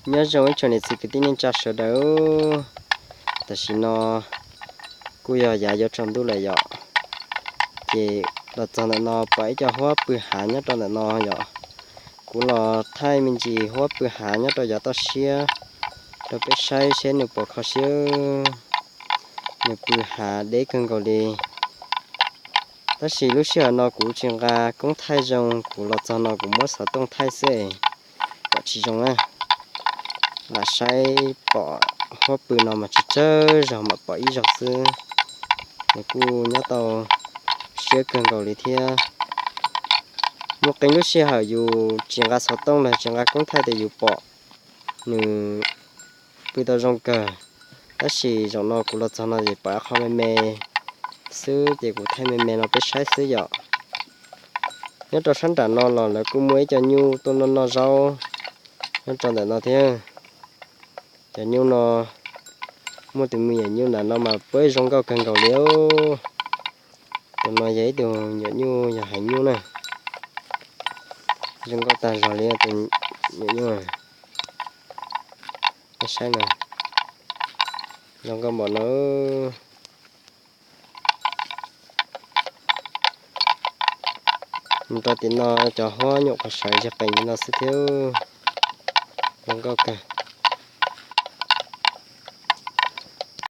Nyob zoo ib tsoom niam txiv kwv tij neej tsa sawv daws, tam sim no kuj yog yav yuav tsaus ntuj lawm yom, ces los txog ntawm no pom ib co huab pw hav nyob rau ntawm no yom. Kuv los thaij me ntsis huab pw hav nyob rau yav toj siab rau peb saib seb nws puas kho siab. Nws pw hav deb kawg nkaus li. Tab sis lub sij hawm no kuv tsis nqa koob thaij zoo, kuv los txog no kuv muab xov tooj thaij xwb, pom tsis zoo na. Lam saib pom huab pw no mas tsawg tsawg zaug mam pom ib zaug xwb. Nws kuj nyob tau siab kawg nkaus li thiab. Muaj qee lub sij hawm yus tsis nqa xov tooj los tsis nqa koob thaij tias yus pom nws pw tau zoo kawg. Tab sis zaum no kuv los txog no ces pom ib qho me me xwb ces kuv thaij me me no peb saib xwb yom. Nyob rau sab nram no los lawv kuj muaj ib co nyuj tuaj noj noj zaub nyob rau ntawm no thiab. Cov nyuj no, muaj tus me nyuam nyuj nram no mas puab zoo nkauj kawg nkaus li. Tus no yog ib tug nyuam nyuj yog heev nyuj na. Zoo nkauj tag zog li tus nyuam nyuj. Saib na, zoo nkauj npaum no. Mus rau tim no cov huab nyuam qhuav sawv ntse qees li no xwb thiab. Zoo nkauj kawg.